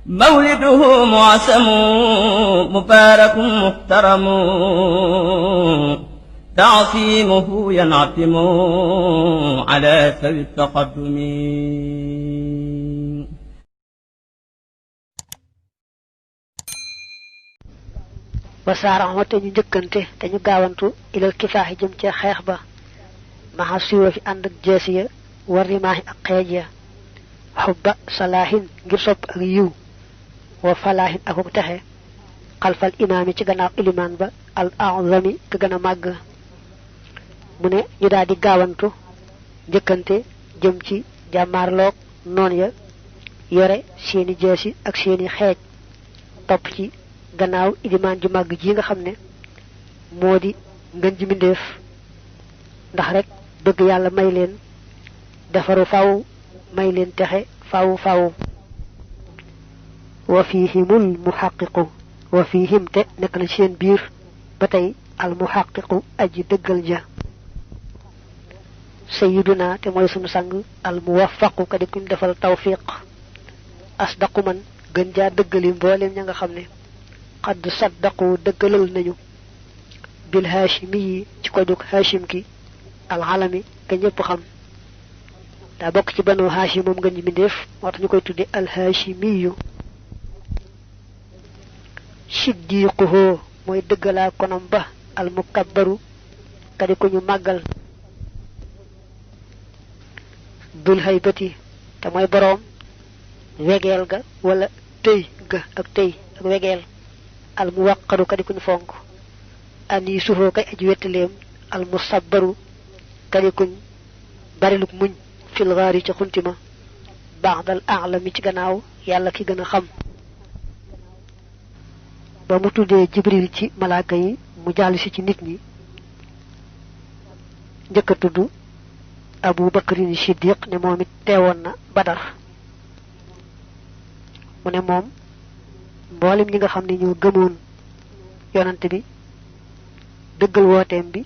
مولده معسم مبارك محترم تعصيمه ينعتم على سوي التقدم wasaaraxoo te ñu njëkkante te ñu gaawantu ilal kifaaxi jëm ca xeex ba maxa siwa fi ànd ak jeesi ya war rimaaxi ak xeej ya xubba salaahin ngir sopp ak yiw wa falaahin akuk texe xalfal imaami ci gannaaw ilimaan ba al azami ka gën a màgg mu ne ñu daal di gaawantu njëkkante jëm ci jàmmaarloog noon ya yore seeni jeesi ak seeni xeej topp ci gannaaw ilimaan ju màgg ji nga xam ne moo di ngën ji mbindéef ndax rek bëgg yàlla may leen defaru faw may leen texe faw wa fihimul muhaqqiqu wa fihim te nekk na seen biir ba tey al muhaqqiqu aji dëggal ja sayyiduna te mooy sunu sang al muwaffaqu ka di kuñ defal tawfiq asdaqu man gën jaa dëggali mbooleem ña nga xam ne xadd saddaqu dëggalal nañu bil haashimi yi ci ko jóg haashim ki alxalami ka ñëpp xam daa bokk ci banu haashim moom ngeen ñi mbindéef moo tax ñu koy tudde alhaashimiyu siddiquhu mooy dëggalaa konam ba almukabbaru ka di ko ñu màggal dul haybati te mooy boroom wegeel ga wala tëy ga ak tëy ak wegeel al muwaqaru ka di kuñ fonk ani suufoo kay aji wettaleem al musabbaru ka di kuñ bariluk muñ fil gaari ci xuntima ba'dal a'lami ci gannaaw yàlla ki gën a xam ba mu tuddee jibril ci malaaka yi mu jàll si ci nit ñi njëkk a tudd abu bakrin siddiq ne moom it teewoon na badar mu ne moom mboolem ñi nga xam ne ñoo gëmoon yonante bi dëggal wooteem bi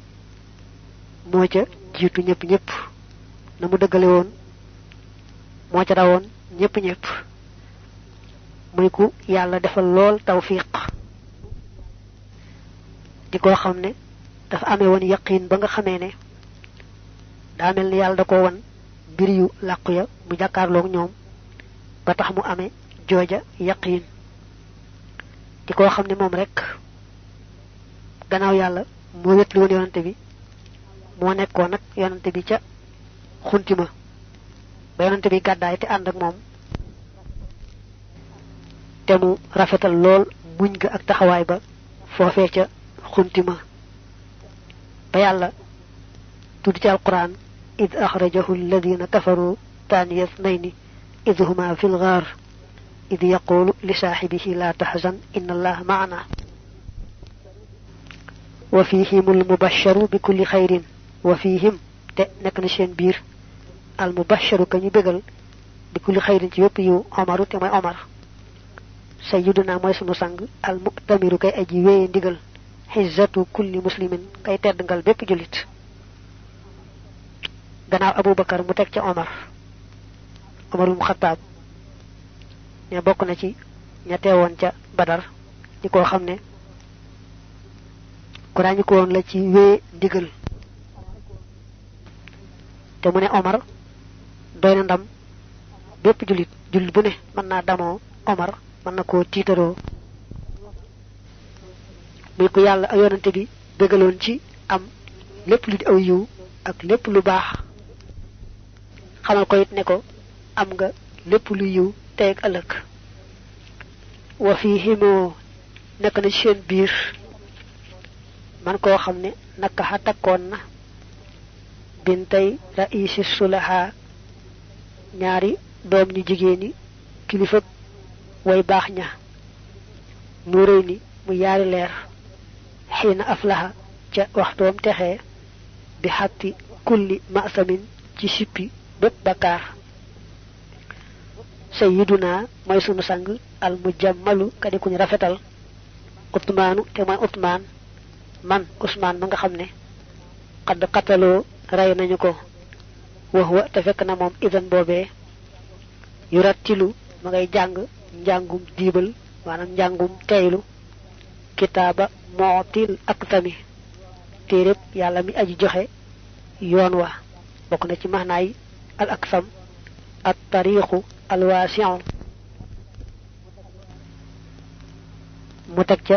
moo ca jiitu ñëpp na mu dëggale woon moo ca rawoon ñëpp muy ku yàlla defal lool tawfiq di koo xam ne dafa amee woon yaqiin ba nga xamee ne daa mel ni yàlla da ko won mbir yu làqu ya mu jàkkaarloog ñoom ba tax mu amee jooja yaqiin di koo xam ne moom rek gannaaw yàlla moo wetli woon yonante bi moo nekkoon nag yonante bi ca xuntima ba yonante bi gàddaay te ànd ak moom te mu rafetal lool muñ ga ak taxawaay ba foofee ca xuntima ba yàlla tudd ci alquran id axrajahu alladina kafaru taaniya snayni id huma fi lgaar id yaqulu li saaxibihi la taxzan inna allaha maana wa fihim al mubasharu bi kulli xayrin wa fihim te nekk na seen biir al mubasharu ka ñu bégal bi kulli xayrin ci yépp yiw omaru te mooy omar sayyiduna mooy sunu sang al mu'tamiru kay aji wéye ndigal xizzatu kulli muslimin kay tedd ngal bépp jullit gannaaw abubakar mu teg ca omarul xataab ne bokk na ci ña teewoon ca badar ñi koo xam ne ku ràññi ko woon la ci wée ndigal te mu ne omar doy na ndam bépp jullit bu ne mën naa damoo omar mën na koo tiitaroo muy ko yàlla ak yonante bi bëggaloon ci am lépp lu di aw yiw ak lépp lu baax xamal ko it ne ko am nga lépp lu yiw tey ak ëllëg wa fiihimoo nekk na seen biir man koo xam ne naka xa takkoon na bintay raisi sulaha ñaari doom ñu jigéeni kilifa way baax ña nuuréy ni mu yaari leer xiina aflaha ca waxtoom texee bi xatti kulli masamin ci sippi bépp bakkaar sayyiduna mooy sunu sang al mujammalu kadi kuñ rafetal utmaanu te mooy utmaan man usmaan ma nga xam ne xadd xataloo rey nañu ko wax wa te fekk na moom idan boobee yurattilu ma ngay jàng njàngum diibal maanaam njàngum teylu kitaaba mootil aktami téereb yàlla mi aji joxe yoon wa bokk na ci maxnaay al aksam at tariixu al waasi'u mu teg ca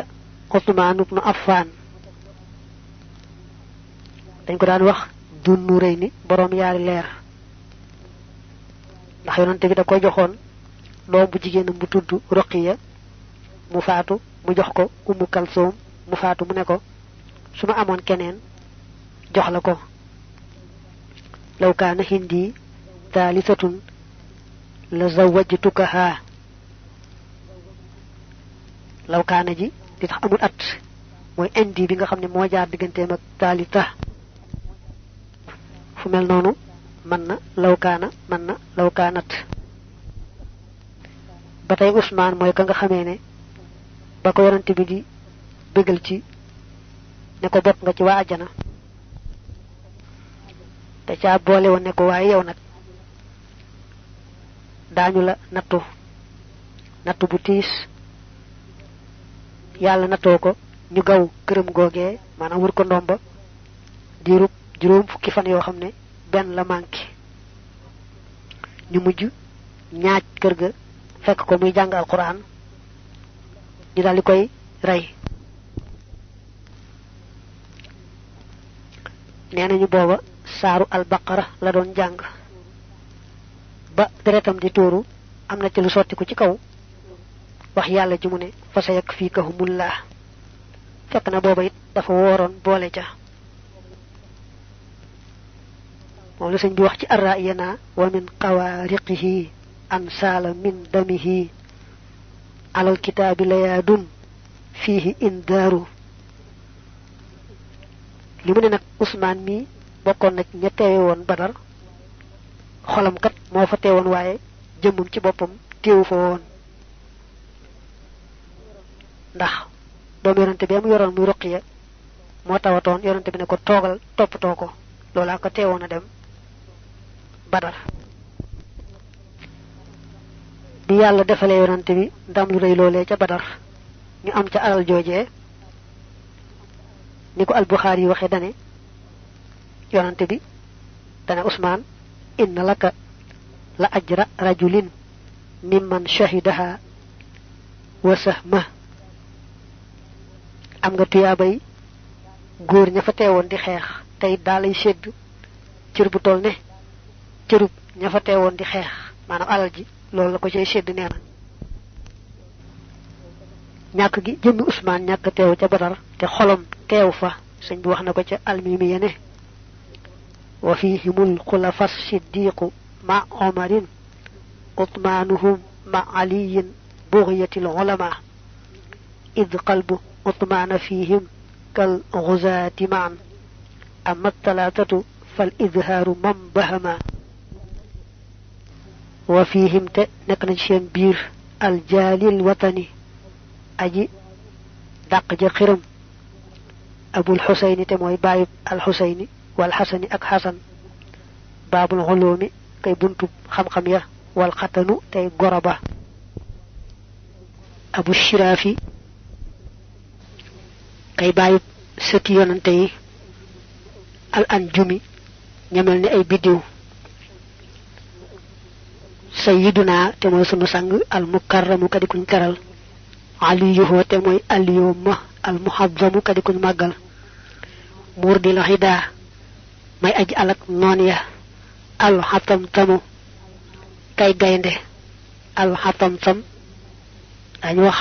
Usmaan ibnu Affaan dañ ko daan wax dun nu rëy ni boroom yaari leer ndax yonante bi da ko joxoon doom bu jigéenam bu tudd Ruqiya mu faatu mu jox ko Ummu Kalsoom mu faatu mu ne ko su ma amoon keneen jox la ko law kaana hindi taalisatun la zawajtukaha law kaana ji di tax amul at mooy indi bi nga xam ne moo jaar digganteem ak taalita fu mel noonu mën na law kaana mën na law kaanat ba tey Usmaan mooy ka nga xamee ne ba ko yonante bi di bëggal ci ne ko bokk nga ci waa àjjana te caa boole woon ne ko waaye yow nag daañu la nattu bu tiis yàlla nattoo ko ñu gaw këram googee maanaam wër ko ndomba diirub juróom fukki fan yoo xam ne benn la manqué ñu mujj ñaaj kër ga fekk ko muy jàng alquran ñu daldi koy rey nee nañu booba saaru albaqara la doon jàng ba deretam di tuuru am na ci lu sotti ko ci kaw wax yàlla ji mu ne fa sayakfikahumullah fekk na booba it dafa wooroon boole ca moom la sëñ bi wax ci arraayana wa min qawaariqihi an saala min damihi alal kitaabi layaadun fiihi indaaru li mu ne nag Usmaan mi bokkoon na ña teewe woon Badar xolam kat moo fa teewoon waaye jëmmum ci boppam teewu fa woon ndax doomu yonante bi mu yoroon muy Ruqiya moo tawatoon yonante bi ne ko toogal toppatoo ko loolaa ko teewoon a dem Badar bi yàlla defalee yonante bi ndam lu rëy loolee ca Badar ñu am ca alal joojee ni ko al-Bukhari waxe dane yonante bi dane Usmaan inna laka la ajra rajulin mimman shahidaha wa sahma am nga tuyaabay góor ña fa teewoon di xeex tey daa lay sédd cër bu toll ne cërub ña fa teewoon di xeex maanaam alal ji loolu la ko cay sédd nee na ñàkk gi jëmmi Usmaan ñàkk teew ca Badar te xolam teew fa sëñ bi wax na ko ca almimi yene wa fihimul xulafa siddiqu ma omarin utmaanuhum ma aliyin bughyatil ulama id qalbu utmaana fihim kal ghuzaati maan amma talaatatu fal idhaaru man bahama wa fihim te nekk na ci seen biir aljaalil watani aji dàq ja xiram abul xusayni te mooy baayub al xusayni wal xasani ak xasan baabul xuloomi kay buntub xam-xam ya wal xatanu tey goroba abu shiraafi kay baayub sëti yonante yi al anjumi ñamel ni ay biddiw sayyiduna te mooy sunu sang al mukarramu kadi kuñ teral aliyuhu te mooy aliyu ma al muhazzamu kadi kuñ màggal muur di la xidaa may aji alak noon ya al xatam tamu kay gaynde al xatam tam dañu wax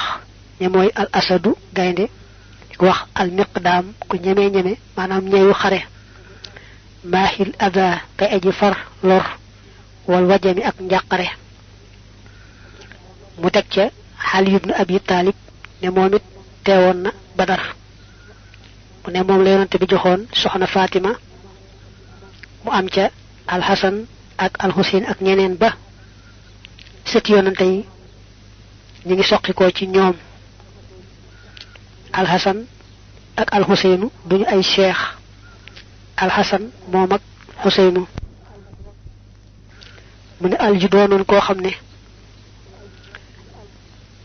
ñe mooy al asadu gaynde wax al miqdaam ku ñeme maanaam ñeeyu xare maahil ada kay aji far lor wal wajami ak njàqare mu teg ca Ali ibn Abi Talib ne moom it teewoon na Badar mu ne moom la yonante bi joxoon soxna Fatima mu am ca alxasan ak alxuseyn ak ñeneen ba sëti yonante yi ñu ngi soqikoo ci ñoom alxasan ak alxuseynu duñu ay cheikh alxasan moom ak xuseynu mu ne alju doonoon koo xam ne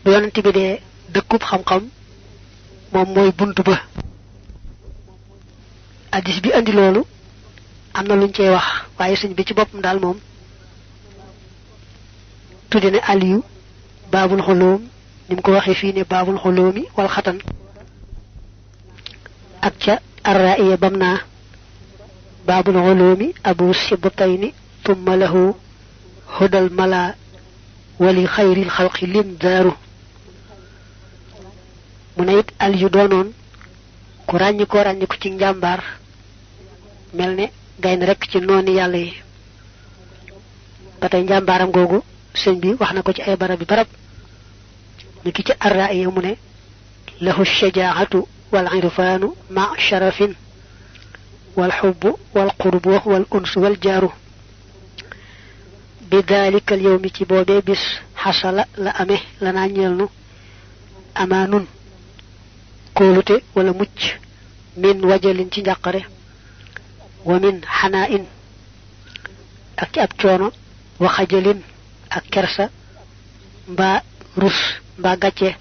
bu yonent bi dee dëkkub xam-xam moom mooy buntu ba. hadis bi andi loolu am na luñ cey wax waaye sëñ bi ci boppam daal moom tudde ne aliyu baabul xulóom ni mu ko waxee fii ne baabul xulóomi wal xatan ak ca arraiya bam naa baabul xulóomi abu sibtayni tumma lahu hudal mala wali xayril xalqi lim daaru mu ne it aliyu doonoon ku ràññi ko ci njàmbaar mel ne gaynde rekk ci nooni yàlla yi ba tey njàmbaaram googu sëñ bi wax na ko ci ay barab ni ki ci arraiya mu ne lahu shajaatu wal irfaanu ma sharafin wal xubbu wal qurbu wal unsu wal jaaru bi daalikal yawmi ci boobee bis xasala la amee lanaa ñeel nu amaanun kóolute wala mucc min wajalin ci njàqare wa min xanaa in ak ci ab coono wa xajalin ak kersa mbaa rus mbaa gàcce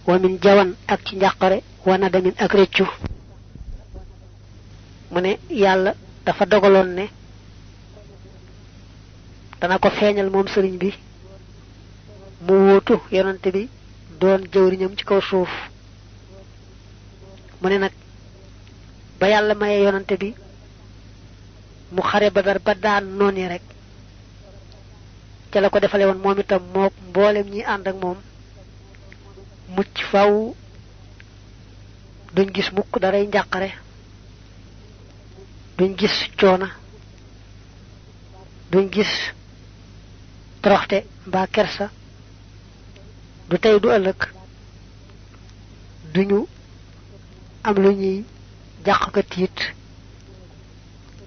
wa min jawan ak ci njàqare wa nadamin ak réccu mu ne yàlla dafa dogaloon ne dana ko feeñal moom sëriñ bi mu wóotu yonante bi doon jëwriñam ci kaw suuf mu ne nag ba yàlla maye yonante bi mu xare Badar ba daan noonu rek ca la ko defale woon moom itam moo mboolem ñi ànd ak moom mucc faw duñ gis mukk daray njàqare duñ gis coona duñ gis toroxte mbaa kersa du tey du ëllëg duñu am lu ñuy jàq ka tiit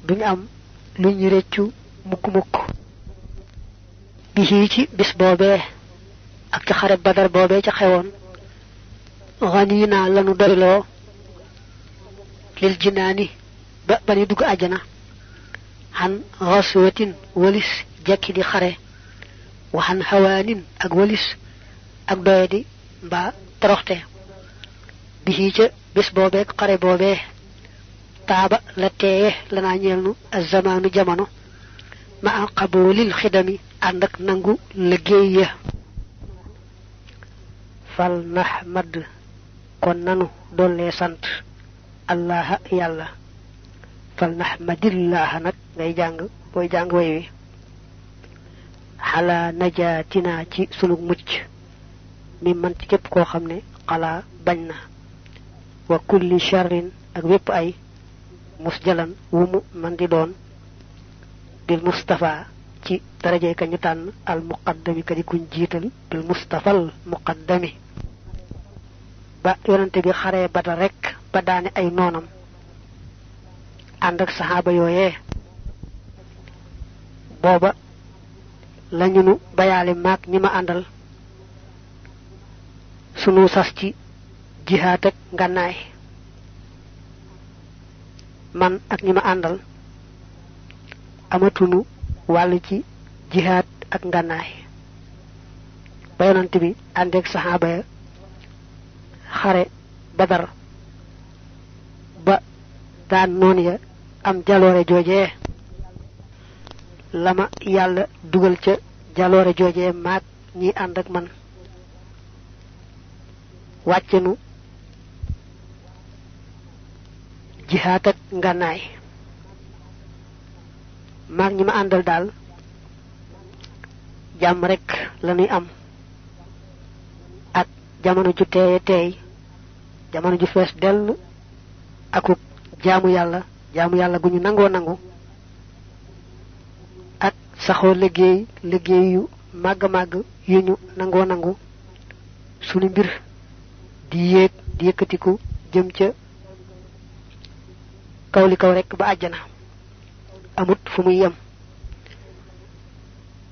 duñu am lu ñuy réccu mukk bi ci bis boobee ak ci xare Badar boobee ca xewoon xanii naa lanu doyloo lil jinaani ba ni dugg àjjana xan xaswatin walis jekki di xare waxan xawaanin ak walis ak doye di mbaa toroxte bi ca bis boobee xare boobee taaba la teeye lanaa ñeel nu azamaanu jamono ma al qaboolil xidami ànd ak nangu liggéey ya fal nahmad kon nanu dollee sant allaha yàlla fal nahmadillaha nag ngay jàng booy jàng way wi xalaa najaatina ci sunu mucc mi man ci képp koo xam ne xalaa bañ na wa kulli sharrin ak wépp ay musjalan wumu man di doon bil mustafa ci darajey ka ñu tànn al muqaddami ka di kuñ jiital bil mustafal muqaddami ba yonante bi xaree Badar rek ba daane ay noonam ànd ak saxaaba yooyee booba lañu nu bayaale maag ñi ma àndal sunu sas ci jihaat ak ngànnaay man ak ñi ma àndal amatunu wàll ci jihaat ak ngànnaay ba yonante bi àndeek saxaaba ya xare Badar ba daan noon ya am jaloore joojee lama yàlla dugal ca jaloore joojee maag ñi ànd ak man wàccenu jihaat ak ngànnaay maag ñi ma àndal daal jàmm rekk lañuy am ak jamono ju teeye teey jamono ju fees dell akub jaamu yàlla gu ñu nangoo nangu ak saxoo liggéey yu màgg yu ñu nangoo nangu sunu mbir di yéeg di yëkkatiku jëm ca kaw li kaw rekk ba àjjana amut fu muy yem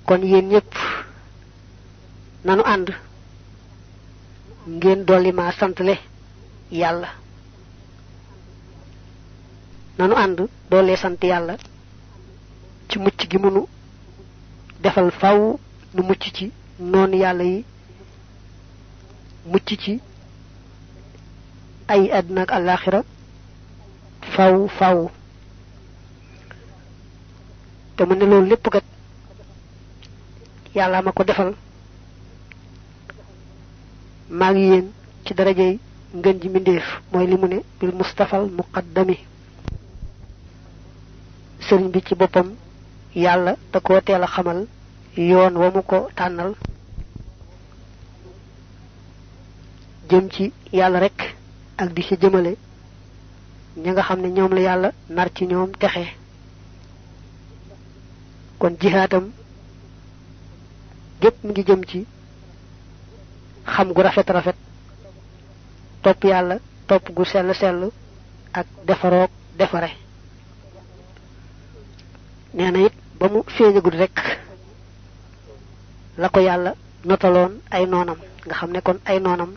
kon yéen ñépp nanu ànd ngeen dolli ma santle yàlla nanu ànd doole sant yàlla ci mucc gi mënu defal faw nu mucc ci noonu yàlla yi mucc ci ay àdduna ak àllaaxira faw faw te mu ne loolu lépp kat yàlla ma ko defal maa ngi yéen ci darajey ngën ji mbindéef mooy li mu ne bil mustafal muqaddami sëriñ bi ci boppam yàlla da koo teel a xamal yoon wa mu ko tànnal jëm ci yàlla rek ak di ci jëmale ña nga xam ne ñoom la yàlla nar ci ñoom texe kon jihaatam gépp mi ngi jëm ci xam gu rafet rafet topp yàlla topp gu sell sell ak defaroog defare nee na it ba mu feeñagul rek la ko yàlla notaloon ay noonam nga xam ne kon ay noonam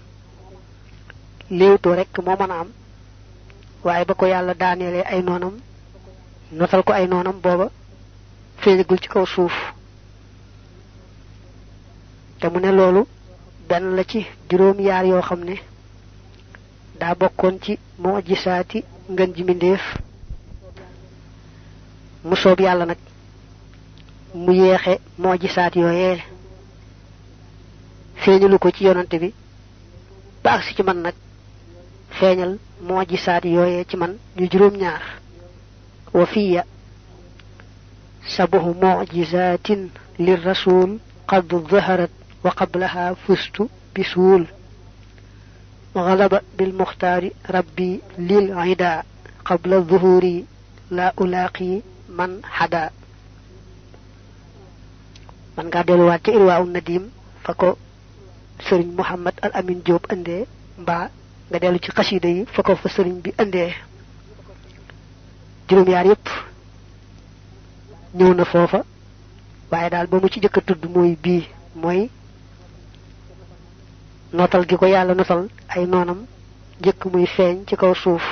léewtoo rek moo mën a am waaye ba ko yàlla daaneelee ay noonam notal ko ay noonam booba feeñagul ci kaw suuf te mu ne loolu benn la ci juróom yaar yoo xam ne daa bokkoon ci mujisaati ngën ji mbindéef mu soob yàlla nag mu yeexe mujisaat yooyee feeñalu ko ci yonante bi ba agsi ci man nag feeñal mujisaat yooyee ci man ñu juróom ñaar wa fiya sabuhu mujisaatin lir rasul qad zaharat wa qablaha fustu bisuul غلب بالمختار ربي للعدا قبل الظهور لا ألاقي من حدا من قادل واتي إرواء النديم فكو سرين محمد الأمين جوب أندي با قادل ci قصيدة yi فكو فسرين بي أندي juróom yaar yépp ñëw na foofa waaye daal ba mu ci jëkk a tudd mooy bii mooy notal gi ko yàlla notal ay noonam njëkk muy feeñ ci kaw suuf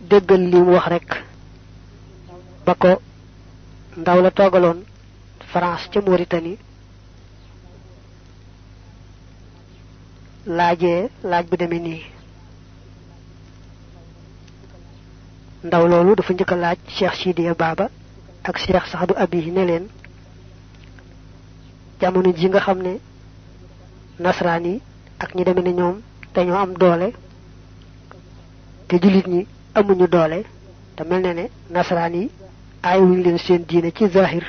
déggal li mu wax rek ba ko ndaw la toogaloon France ca Mauritanie laajee laaj bu demee nii ndaw loolu dafa njëkk a laaj Cheikh Sidiya Baba ak Cheikh Saadu Abi ne leen jamono ji nga xam ne nasraan yi ak ñi demee ne ñoom dañoo am doole te jullit ñi amuñu doole te mel ne ne nasraan yi aay wuñ leen seen diine ci zahir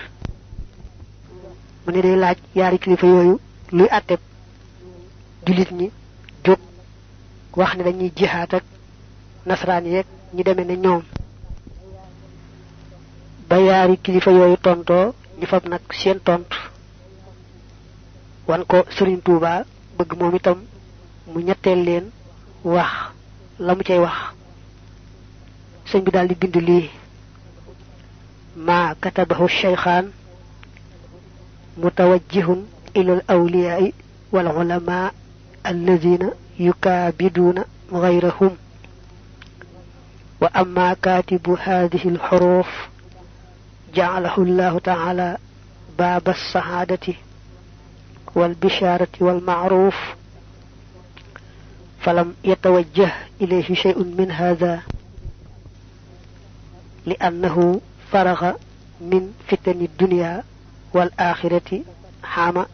mu ne day laaj yaari kilifa yooyu luy àtteb jullit ñi jóg wax ne dañuy jihaat ak nasraan yeeg ñi demee ne ñoom ba yaari kilifa yooyu tontoo ñu fab nag seen tontu wan ko Serigne Touba bëgg moom itam mu ñetteel leen wax la mu cay wax sëñ bi daal di bind lii ma katabahu shaykhan mutawajjihun ila al awliya'i wal ulama alladhina yukabiduna ghayrahum wa amma katibu hadhihi al huruf ja'alahu Allah ta'ala bab as-sa'adati والبشارة والمعروف فلم يتوجه إليه شيء من هذا لأنه فرغ من فتن الدنيا والآخرة حام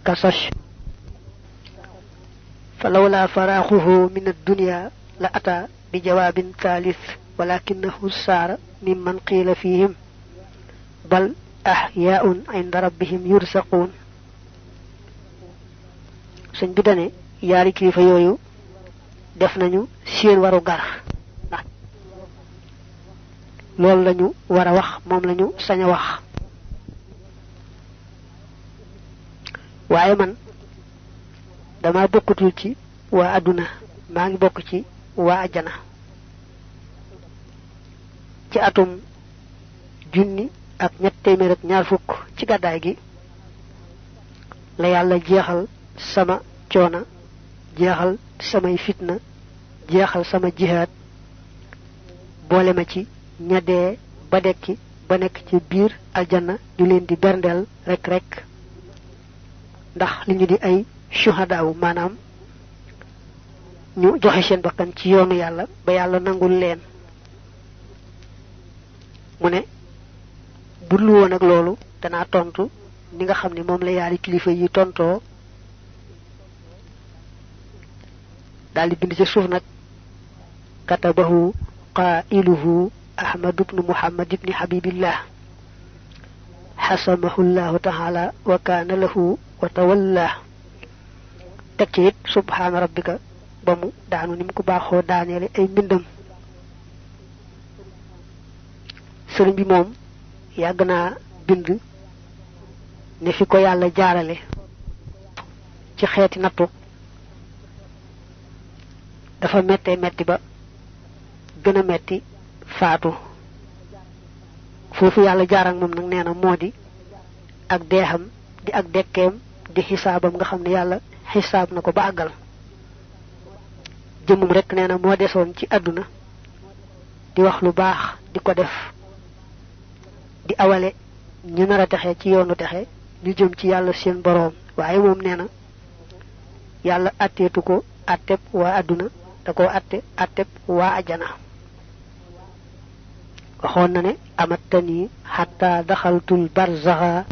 كسش فلولا فراغه من الدنيا لأتى بجواب ثالث ولكنه سار ممن قيل فيهم بل أحياء عند ربهم يرزقون sëñ bi dane yaari kilifa yooyu def nañu seen waru gar ndax loolu lañu war a wax moom lañu sañ a wax waaye man dama bokkutul ci waa àdduna maa ngi bokk ci waa ajjana ci atum junni ak ñett téeméer ak ñaar fukk ci gàddaay gi la yàlla jeexal sama coona jeexal samay fitna jeexal sama jihaad boole ma ci ñadee ba dekki ba nekk ci biir aljanna ñu leen di berndeel rek ndax li ñu di ay shuhadaaw maanaam ñu joxe seen bakkan ci yoonu yàlla ba yàlla nangul leen. mu ne budul woon ak loolu danaa tontu ni nga xam ne moom la yaari kilifa yi tontoo daal di bind ci suuf nag katabahu qailuhu ahmad ibnu muhammad ibni habibillah xasamahu llahu taala wa kaana lahu wa tawalla teg ci it subhaana rabbika ba mu daanu ni mu ko baaxoo daaneele ay mbindam. sëriñ bi moom yàgg naa bind ne fi ko yàlla jaarale ci xeeti nattu dafa mettee metti ba gën a metti faatu. foofu yàlla jaar ak moom nag nee na moo di ak deexam di ak dekkeem di xisaabam nga xam ne yàlla xisaab na ko ba àggal. jëmmum rekk nee na moo desoon ci àdduna di wax lu baax di ko def di awale ñu nar a texe ci yoonu texe ñu jëm ci yàlla seen boroom. waaye moom nee na yàlla atteetu ko atteb waa àdduna da koo atteb waa ajana. waxoon na ne amattani xatta daxaltul barzaxa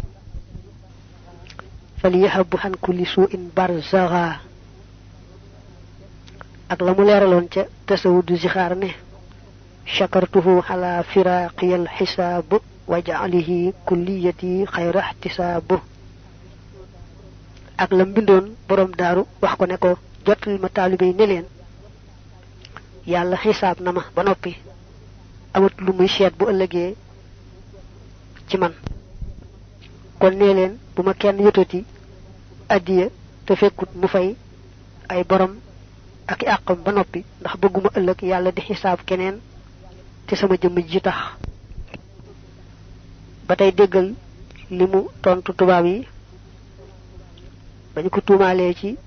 faliyahabu xan kulli suin barzaxa. ak la mu leeraloon ca tasawudu zixaar ne shakartuhu ala firaqiyal xisaab wa jaalihi kulliyati xayra ihtisaab. ak la mbindoon borom daaru wax ko ne ko jotal ma taalibe yi ne leen yàlla xisaab na ma ba noppi amat lu muy seet bu ëllëgee ci man. kon nee leen bu ma kenn yotati addiya te fekkut mu fay ay borom ak i àqam ba noppi ndax bëgguma ëllëg yàlla di xisaab keneen te sama jëmm ji tax. ba tey déggal li mu tontu tubaab yi ba ñu ko tuumaalee ci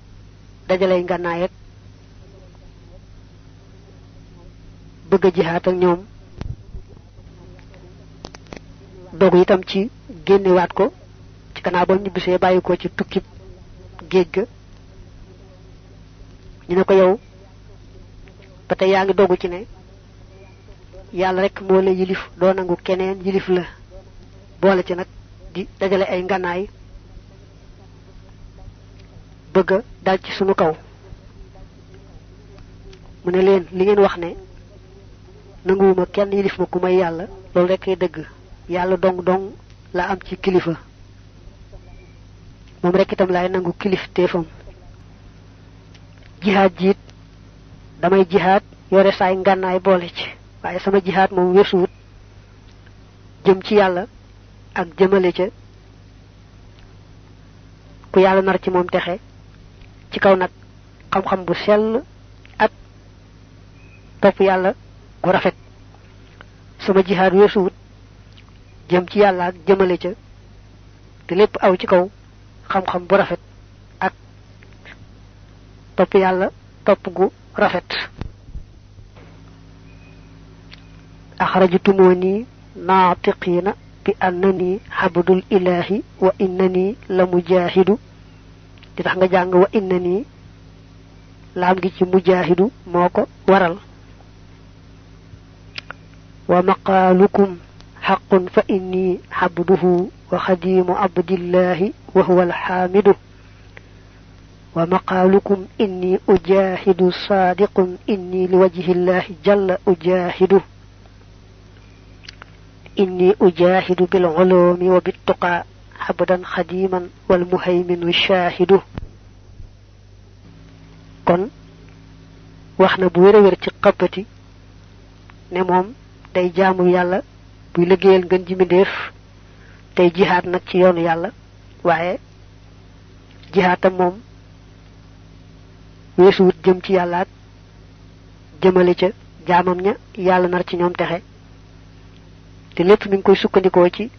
dajalay ngànnaay ak bëgg a jihaat ak ñoom. dogu itam ci génnewaat ko ci gannaaw ba ñu bisee bàyyi ko ci tukkib géej ga. ñu ne ko yow ba tey yaa ngi dogu ci ne yàlla rek moo la yilif doo nangu keneen yilif la boole ci nag di dajale ay ngànnaay bëgg a dal ci sunu kaw. mu ne leen li ngeen wax ne nanguwuma kenn yilif ma ku may yàlla loolu rek ay dëgg. yàlla dong la am ci kilifa moom rek itam laay nangu kilif téefam. jihaad jiit damay jihaad yore saay ngànnaay boole ci waaye sama jihaad moom weesuwut jëm ci yàlla ak jëmale ca ku yàlla nar ci moom texe ci kaw nag xam-xam bu sell ak topp yàlla gu rafet. sama jihaad weesuwut jëm ci yàlla ak jëmale ca te lépp aw ci kaw xam-xam bu rafet ak topp yàlla topp gu rafet. axrajtumuni naatiqiina bi annani xabdul ilahi wa innani la mujaahidu. di tax nga jàng wa innani laam gi ci mujaahidu moo ko waral. wa maqaalukum xaqun fa inni xabduhu wa xadimu abdillahi wa huwa alxaamidu. wa maqaalukum inni ujaahidu saadiqun inni liwajhillahi jalla ujaahidu. inni ujaahidu bil ulumi wa bittuqa xabdan xadiman wal muhayminu shaahidu. kon wax na bu wér a wér ci xappati ne moom day jaamu yàlla buy liggéeyal ngën ji mbindéef tey jihaat nag ci yoonu yàlla. waaye jihaatam moom weesuwut jëm ci yàlla ak jëmale ca jaamam ña yàlla nar ci ñoom texe te lépp mi ngi koy sukkandikoo ci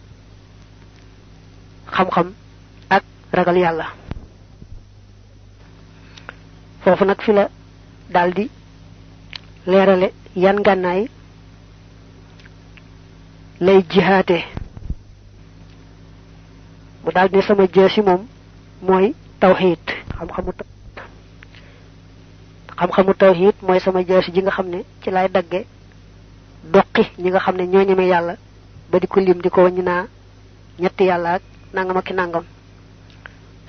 xam-xam ak ragal yàlla. foofu nag fi la daldi leerale yan ngànnaay lay jihaate. mu daldi ne sama jeesi moom mooy tawxiid xam-xamu tawhid mooy sama jaasi ji nga xam ne ci lay dagge doqi ñi nga xam ne ñoo ñeme yàlla ba di ko lim di ko wàññi naa ñetti yàlla ak nangam ak nangam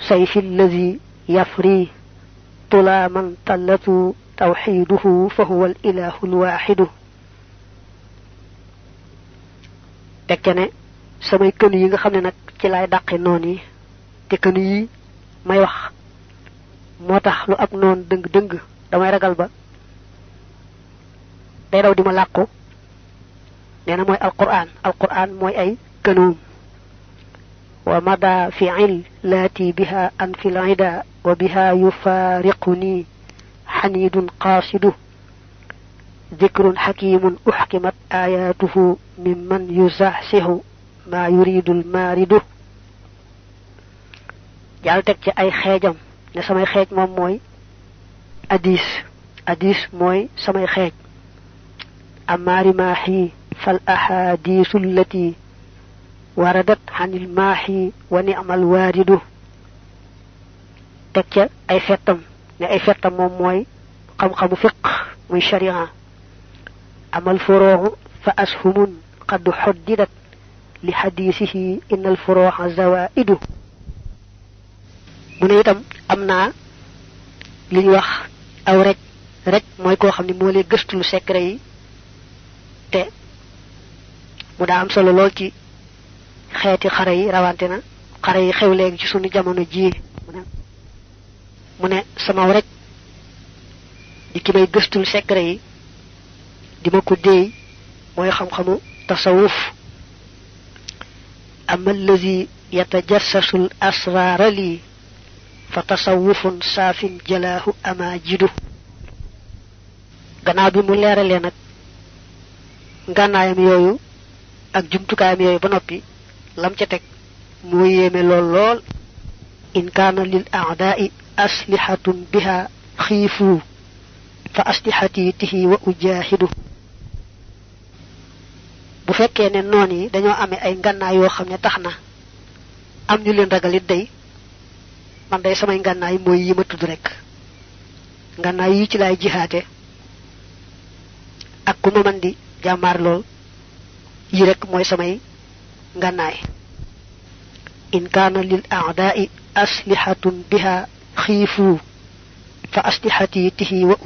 sayfi lazi yafri tula man tallatu tawxiduhu fa huwa al ilahu al waxidu tekke ne samay kënu yi nga xam ne nag ci lay dàqe noon yi te kënu yi may wax moo tax lu ab noon dëng-dëng damay ragal ba day daw di ma làqu nee na mooy alquran mooy ay kënoom wa mada fi laati biha an fi lida wa biha yufariquni xanidun qaasidu dikrun xakimun uxkimat ayatuhu mimman yuzaxsihu ma yuridu lmaaridu yàlla teg ci ay xeejam ne samay xeej moom mooy hadis mooy samay xeej amaari maaxi fal ahadisu allati waradat xanil maaxi wa ni'mal waaridu teg ca ay fettam ne ay fettam moom mooy xam-xamu fiq muy sharia amal furuuxu fa ashumun qad xuddidat li xadiisihi inna al furuuxa zawaidu mu ne itam am naa li ñu wax aw rek mooy koo xam ne moo lay gëstu lu secret yi te mu daa am solo lool ci xeeti xare yi rawante na xare yi xew léegi ci sunu jamono ji mu ne sama rek di ki may gëstu lu secret yi di ma ko déey mooy xam-xamu tasawuf ama allazi yatajassasu l asraara lii fa tasawufun saafin jalaahu ama jidu gannaaw bi mu leeralee nag ngànnaayam yooyu ak jumtukaayam yooyu ba noppi lam ca teg moo yéeme lool in kaana lil aadaai aslihatun biha xiifu fa aslihati tihi wa ujaahidu bu fekkee ne noon yi dañoo amee ay ngànnaay yoo xam ne tax na am ñu leen ragalit day man day samay ngànnaay mooy yi ma tudd rek ngànnaay yi ci laay jihaate ak ku ma man di jàmmaar lool yi rek mooy samay ngànnaay in kaana lil aadaai aslihatun biha xiifu fa aslihati tihi wa